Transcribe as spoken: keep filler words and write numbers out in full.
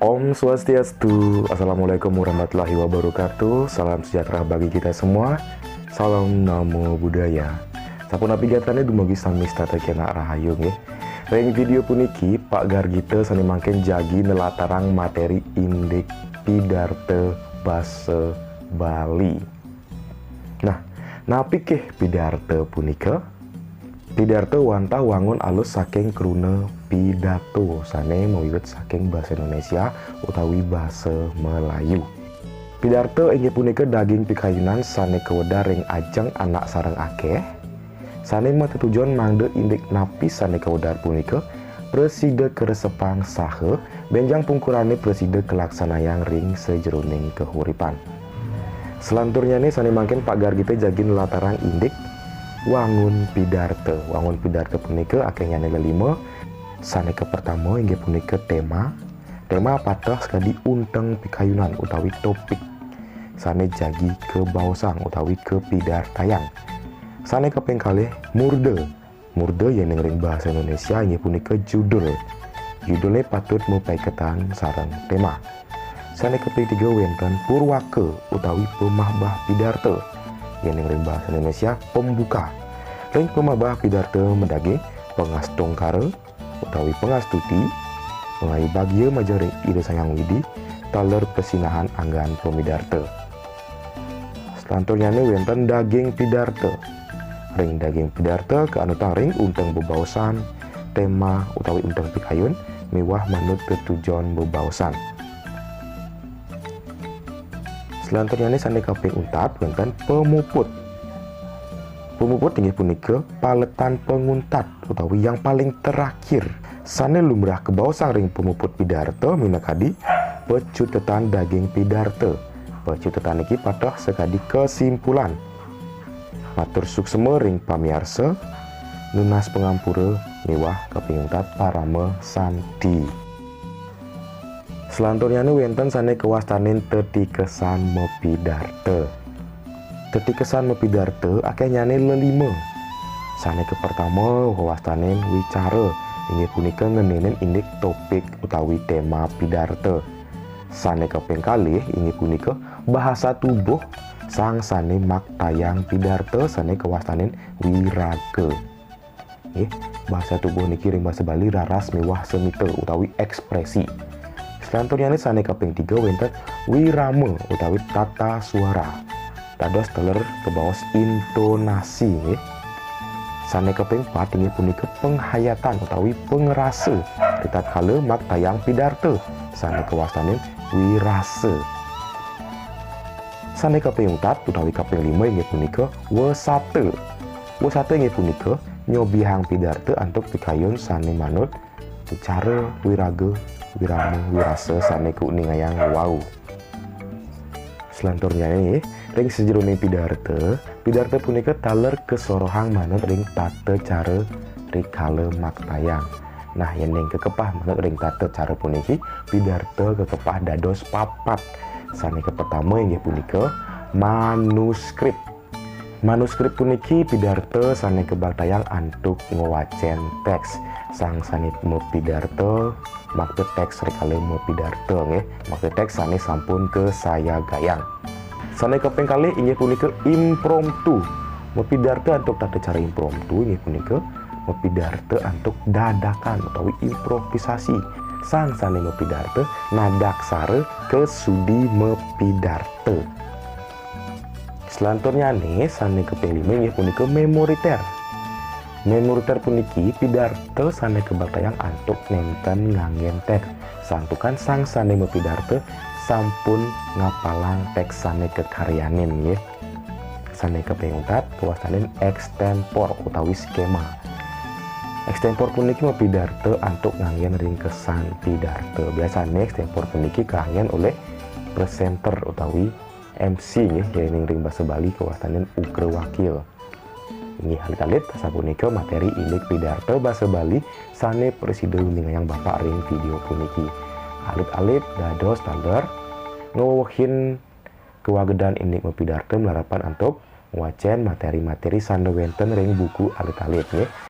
Om Swastiastu, Assalamualaikum warahmatullahi wabarakatuh. Salam sejahtera bagi kita semua. Salam Namo Buddhaya. Sapunapi gatané dumugi sami setata kénak rahayu nggih. Ring vidéo puniki, Pak Gargita sané mangkin jagi nelatarang materi indik pidarta basa Bali. Nah, napiké pidarta punika? Pidarta wantah wangun alus saking kruna pidato sané mawiwit saking basa Indonesia utawi basa Melayu. Pidarta inggih punika daging pikayunan sané kawedar ring ajeng anak sareng akéh, sané matetujon mangda indik napi sané kawedar punika prasida karesepang saha bénjang pungkurané prasida kalaksanayang ring sajeroning kahuripan. Selanturnyané sané mangkin Pak Gargita jagi nelatarang indik wangun pidarta. Wangun pidarta punika akéhnyané lelima. Sané kapertama inggih punika tema. Tema pateh sakadi unteng pikayunan utawi topik sané jagi kabaosang utawi kapidartayang. Sané kaping kalih, murda. Murda yéning ring basa Indonesia inggih punika judul. Judulé patut mapaiketan sareng tema. Sané kaping tiga wénten purwaka utawi pamahbah pidarta. Yéning ring basa Indonesia, pembuka. Ring pamahbah pidarta madaging pangastungkara utawi pangastuti, pangayu bagia majeng ring Ida Sang Hyang Widi, taler pasinahan anggan pamidarta. Selanturnyané wénten daging pidarta. Ring daging pidarta kaanutang ring unteng bebaosan, tema utawi unteng pikayun, miwah manut tetujon bebaosan. Selanturnyané sané kaping untat wénten pamuput. Pamuput inggih punika paletan panguntat utawi yang paling terakhir. Sané lumrah kabaosang ring pamuput pidarta minakadi pacutetan daging pidarta. Pacutetan niki pateh sakadi kasimpulan. Matur suksma ring pamiarsa, nunas pangampura miwah kaping untat parama santi. Selanturnyané wénten sané kawastanin tetikesan mapidarta. Tetikesan mapidarta akéhnyané lelima. Sané kapertama kawastanin wicara, inggih punika ngenénin indik topik utawi tema pidarta. Sané kaping kalih inggih punika bahasa tubuh sang sané maktayang pidarta sané kawastanin wiraga. Nggih, bahasa tubuh niki ring basa Bali raras miwah semita utawi ekspresi. Selanturnyané sané kaping tiga wénten wirama utawi tata suara. Dados taler kabaos intonasi, nggih. Sané kaping pat inggih punika penghayatan utawi pangrasa ritatkala maktayang pidarta. Sané kawastanin wirasa. Sané kaping untat utawi kaping lima inggih punika wesata. Wesata inggih punika nyobihang pidarta antuk pikayun sané manut cara wiraga, wirama, wirasa sané kauningayang wau. Selanturnyané, ring sajeroning pidarta, pidarta punika taler kasorohang manut ring tata cara rikala maktayang. Nah, yéning kakepah manut ring tata cara puniki, pidarta kakepah dados papat. Sané kapertama inggih punika manuskrip. Manuskrip puniki pidarta sané kabaktayang antuk ngwacén téks. Sang sané mapidarta makta téks rikala mapidarta, nggih. Makta téks sané sampun kasayagayang. Sané kaping kalih inggih punika impromptu. Mapidarta antuk tata cara impromptu inggih punika mapidarta antuk dadakan utawi improvisasi. Sang sané mapidarta nadaksara kasudi mapidarta. Selanturnyané sané kaping lima inggih punika memoriter. Memoriter puniki pidarta sané kabaktayang antuk nénten nganggén téks. Santukan sang sané mapidarta sampun ngapalang téks sané kakaryanin, nggih. Sané kaping untat kawastanin ekstempor utawi skema. Ekstempor puniki mapidarta antuk nganggén ringkesan pidarta. Biasané ekstempor puniki kanggén olih presenter utawi M C, nggih, yéning ring basa Bali kawastanin ugrawakil. Inggih alit-alit, sapunika materi indik pidarta basa Bali sané prasida uningayang Bapak ring vidéo puniki. Alit-alit dados taler ngwewehin kawagedan indik mapidarta malarapan antuk ngwacén materi-materi sané wénten ring buku alit-alit, nggih.